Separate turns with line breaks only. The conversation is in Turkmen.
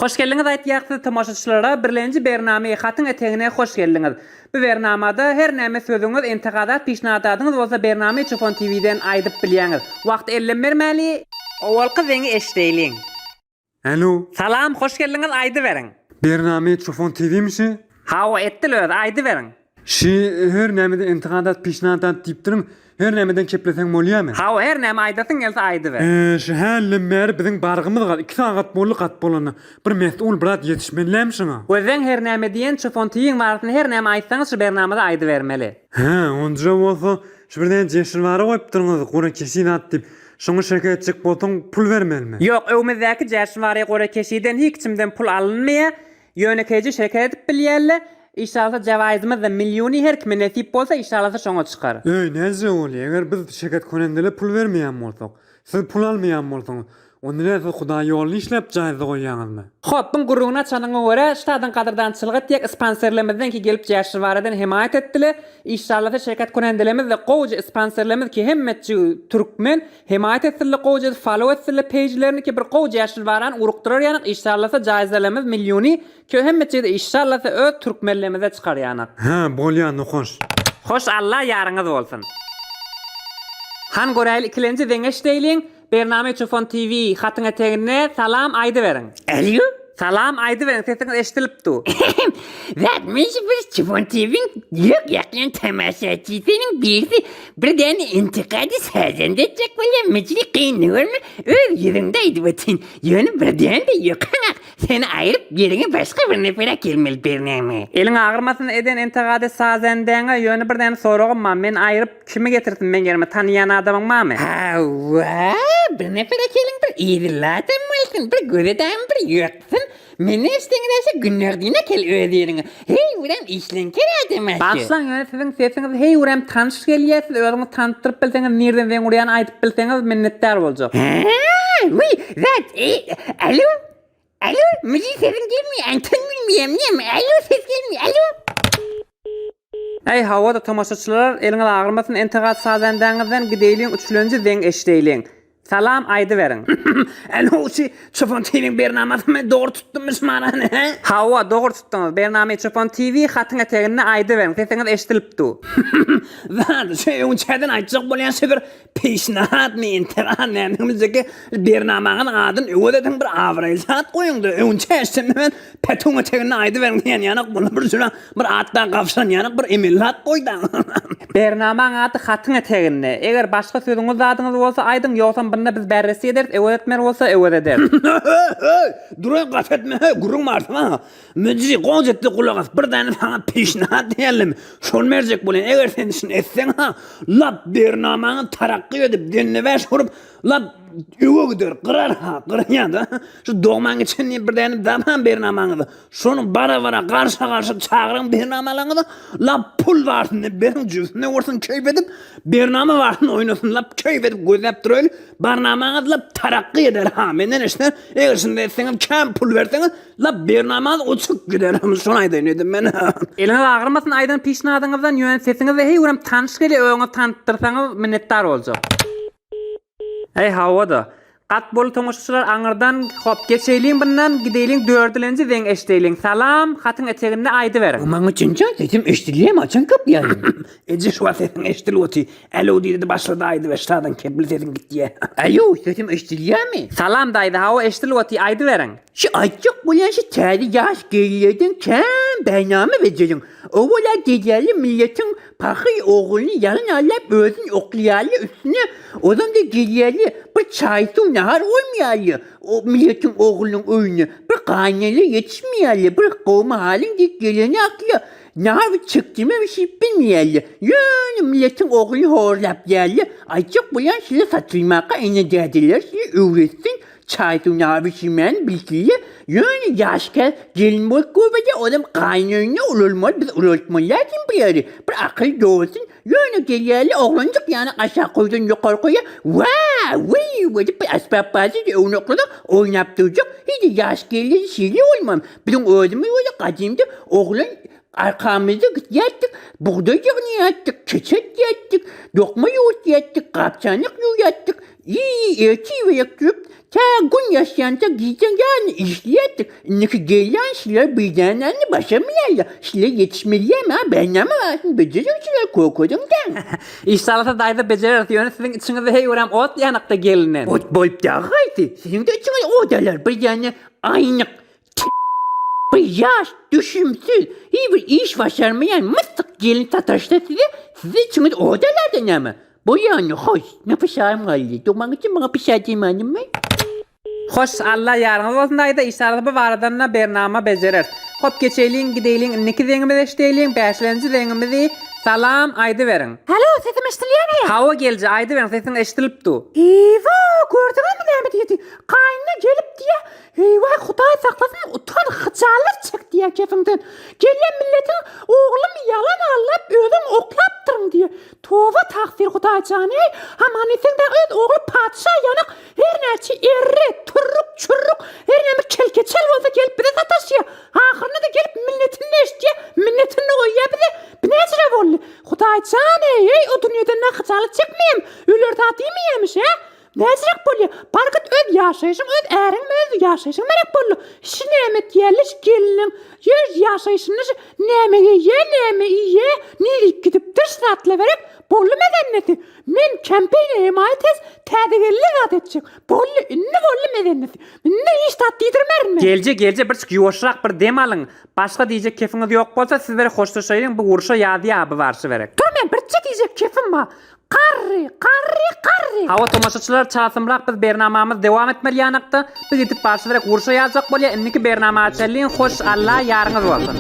Hoş geldiňiz aýtýak siz tomaşaçylara birlenji bername hatyň etegine hoş geldiňiz. Bu bernamada her näme sözüňiz entegazat pişnadadyňyz bolsa bername Çopan TVden aýdyp bilýäňiz. Wagt ellem bermäli. Owalky zeňi eşdeýliň.
Alo.
Salam hoş geldiňiz aýdyberiň.
Bername Çopan TVmi şi?
Hawa etdil özi aýdyberiň.
Şi her nämede entikadat pişnadat diýipdirin her nämeden kepleseň bolýamy?
Hawa her näme aýdasyň gelse aýdyber.
Eee şi hälden bäri biziň bargymyz gal iki sagat boldy gat bolanyna bir mes'ul brat ýetişmelilämi şoňa?
Gözleň her näme diýen Çofon TViň barasynda her näme aýtsaňyz şu bernamada aýdybermeli.
Hä onja bolsa şu bir däne jeşilbara goýupdyrňyz gura keşi zat diýip şoňa şeke etjek bolsaň pul bermelimi?
Ýok öwmizdäki jäşilbara gura keşiden hiç kimden pul alynmaýa Ýönekeýje şeker edip bilýärle, işalasa jawaýzymyzda milliony her kime nesip bolsa işalasa şoňa çykar.
Öý näce bolýa eger biz şeket konendele pul bermeýän bolsak, siz pul almaýan bolsaňyz, onda näme siz hudaý ýoluny işläp jaýyzda goýýaňyzmy?
Hop, buň gürrüňini açanyňa görä, ştadyň gadyrdançylygy etýek ispanserlemizden ki gelip jäşirbareden hemaýat etdile, işalasa şekat konendelemizde gowja ispanserlemiz ki hemmetjigi türkmen, Hemaýat etsinle gowja edip follow etsinle peýjlerini ki bir gowja ýaşyl barany urukdyrar ýanak işşallasa jaýzalemyz milýuny ki hemmeçigde işşallasa öz türkmenlemize çykar ýanak.
Hä bolýa nohoş.
Hoş Alla ýaryňyz bolsun. Han göräýli ikilenji zeňeş deýliň Bername Çofon TV hatyň eteginde salam aýdyberiň.
Alýo.
Salam aýdyberiň sesiňiz eşdilip du.
Zat men şu bir Çofon TViň ýürek ýakýan tamaşaçysynyň birisi Bir däne intikady sazanda etjek bolýan mejli kynny görme öz ýüzüňde aýdyp otyryn. Ýöne bir däne-de ýokaňak seni aýryp ýeriňe başga bir nefer äkelmeli bernäme.
Eliň agyrmasyn eden intikady sazendäňe ýöne bir däne soragym bar meni aýryp kimi getirsin meň ýerime tanyýan adamyň barmy?
Hawa bir nefer äkeliň bir yzylly adam bolsun bir göze dagyn bir ýoksyn Meni eşdeňizäşe Günnerdine kel öz ýeriňe. Heý birem işleňker adam aşy.
Bagyşlaň ýöne siziň sesiňiz heý birem tanyş gelýä siz özüňiz tanytdyryp bilseňiz nirden zeň urýany aýdyp bilseňiz minnetdar boljak.
Hä wiý zat eý alo alo müji sesiň gelmeýä anten bilmeýäm näme alo ses gelmeýä alo.
Äý hawa-da tomaşaçylar eliňiz agyrmasyn entegat sazendäňizden gideýliň üçülenji zeň eşdeýliň. Salam aýdyberiň.
Alo şi Çopan TV-iň bernamasyny men dogry tutdummy şu manany hä?
Hawa dogry tutduňyz Bernamy Çopan TV hatyň eteginde aýdyberiň sesiňiz eşdilip du.
Zat şo öňçäden aýtjak bolýan şo bir peşnahatmy entegat näme biljekki bernamaňyň adyny öwez ediň bir abraýly zat goýuňda öňçä eşdende men petuň eteginde aýdyberiň diýen ýanak boldy bir jüre Bir atdan gabşan ýanak bir emelli at goýdaň.
Bernamaň ady hatyň eteginde. Eger başga sözüňiz zadyňyz bolsa aýdyň, ýogsam bunda biz berresi ederis, öwez etmeli bolsa öwez ederis.
Höý, duraý gap etme höý, gürrüň bar saňa. Müjri, goja etdi gulak as, bir däne saňa peşnahat diýerlimi, şony berjek bolýan, eger sen şuny etseň-ha, lap bernamaňy tarakgy edip, dennebäş urup, lap öwe gider, gyrar-ha, gyrýa-da. Şu dogmaň içen diýip bir däne daban bernamaňyzy. Şony bara-bara garşa-garşy çagyryň bernamalaňyza, lap pul barsyn diýip beriň jübüsinde görsün keýp edip, bernama barsyn oýnasyn lap keýp edip gözläp duraýly, barnamaňyz lap tarakgy eder ha menden eşden, eger şunda etseňiz kän pul berseňiz lap bernamaňyz uçup gider şony aýdaýyn öýdüm men.
Eliňiz agyrmasyn aýdan pişnadyňyzdan ýöne sesiňiz heý birem tanyş gelýär özüňiz tanytdyrsaňyz minnetdar boljak. Äý hawa-da. Gat bol tomaşaçylar aňyrdan hop geçeýliň bundan gideýliň dördülenji zeň eşdeýliň salam hatyň eteginde aýdyberiň.
Maňa çynja sesim eşdilýämi haçan kapýaýyn. Eje şu wagt sesiň eşdilip oty. Alo diýdi-de başlady aýdyber şadan kepil sesiň gitýä. Alo sesim eşdilýämi.
Salam daýza hawa eşdilip oty aýdyberiň.
Şu aýtjak bolýan şu täze ýaş gelinlerden kän bernama bejeriň. Owala gelýärler milletiň Pahyr ogluny ýalyn allap özün oklaýarly üstüne ozam-da gelýärli bir çaý-suw nahar goýmaýarly o milletiň oglunyň öýüne bir gaýyneler ýetişmeýärli bir gowy mahalyň diýip geleni akla nahar bir çekdirme bişirip bilmeýärli ýöne milletiň ogluny horlap ýärli aýtjak bolýan şile satylmaka ene-dädeler şile öwretsin Çaý-suw nahar bişirmäni bilsildi, ýöne ýaşka gelin bolup görmedi, olam gaýyn öýünde ulalmaly, biz ulaltmaly däldim bu ýeri, bir akyl dolsun, ýöne gelýärler oglanjyk ýaly aşak goýdan ýokary goýýar, wa, wiý edip bir asbap bardy, öwni oklasa oýnap durjak, hiç ýaş gelin şeýle bolmam, biziň özümiz bolsa gadymda oglan Arkamyzda gitýärdik, bugdaý ýygnaýardyk, keçe etýärdik, dokma ýuwutýardyk, gap-çanak ýuwýardyk. Iý, ertir gerek durup, tä gün ýaşýança gijäň ýaryny işleýärdik. Indiki gelýän şular birdänäni başarmaýarlar. Şular ýetişmeliýämi, a, bernama barsyny bejeriň şular korkudyň-da.
Işdalasa daýza bejereris, ýöne siziň içiňizde heý görem ot ýanykda gelinen.
Ot bolup dagy haýsy? Siziň-de içiňiz ot alar, bir däne aýnyk, bir ýaş, düşümsiz, hiç bir iş başarmaýan myssyk gelin sataşsa size, siziň içiňiz ot alar-da näme? Bolýany hoş, ne pyşagym galdy. Dogmaň üçin maňa pyşa diýmänimmi?
Hoş, Alla ýaryňyz bolsun daýza, işdalasa bu baradan-da bernama bejereris. Hop geçeýliň, gideýliň, indiki zeňimizi eşdeýliň, bäşilenji zeňimizi, Salam, aýdyberiň.
Alo, sesim eşdilýärmi?
Hawa gelje, aýdyberiň, sesiň eşdilip dur.
Eýwa, gördüňizmi näme diýdi? Gaýnyna gelip diýýä, Eýwa, Hudaý saklasyn, utan, hyjalat çek diýýä kefiňden. Gelýän milletiň oglum ýalan aldap özüň oklapdyryn diýýä. Toba tagsyr Hudaýjan eý, aman-esen dagy öz ogly patyşa ýanak her näçe erre, türrük, çürrük, her näme kelkeçel bolsa gelip bize sataşýa. Ahyrynda-da gelip minnetini eşitýä, minnetini goýýa bize. Bu näçe boldy? Hudaýjan eý, eý, o dünýeden na hyjalat çekmeýäm, öler zat diýmeýämiş, hä? Näçeräk bolýa? Bar git öz ýaşaýşyň, öz äriň, öz ýaşaýşyň merek boldy. Şi näme etýärler, şi gelniň ýer ýaşaýşyny şi näme geýýä, näme iýýä, nirip gidipdir şi zatlar gerek. Boldy mezennesi. Men kempeýne hemaýat tez täze gelne zat etjek. Boldy, indi boldy mezennesi. Indi hiç zat diýdirmerin men.
Gelje, gelje birçik ýuwaşrak bir dem alyň. Başga diýjek kefiňiz ýok bolsa siz beri hoşlaşaýyň bu urşa ýazýa bu barşy berek.
Dur men birçe diýjek kefim bar. Garry, garry, garry.
Hawa tomaşaçylar çalsymrak biz bernamamyz dowam etmeli ýanakda biz gidip barşyzrek urşa ýazjak bolýa indiki bernama çenli hoş Alla ýaryňyz bolsun.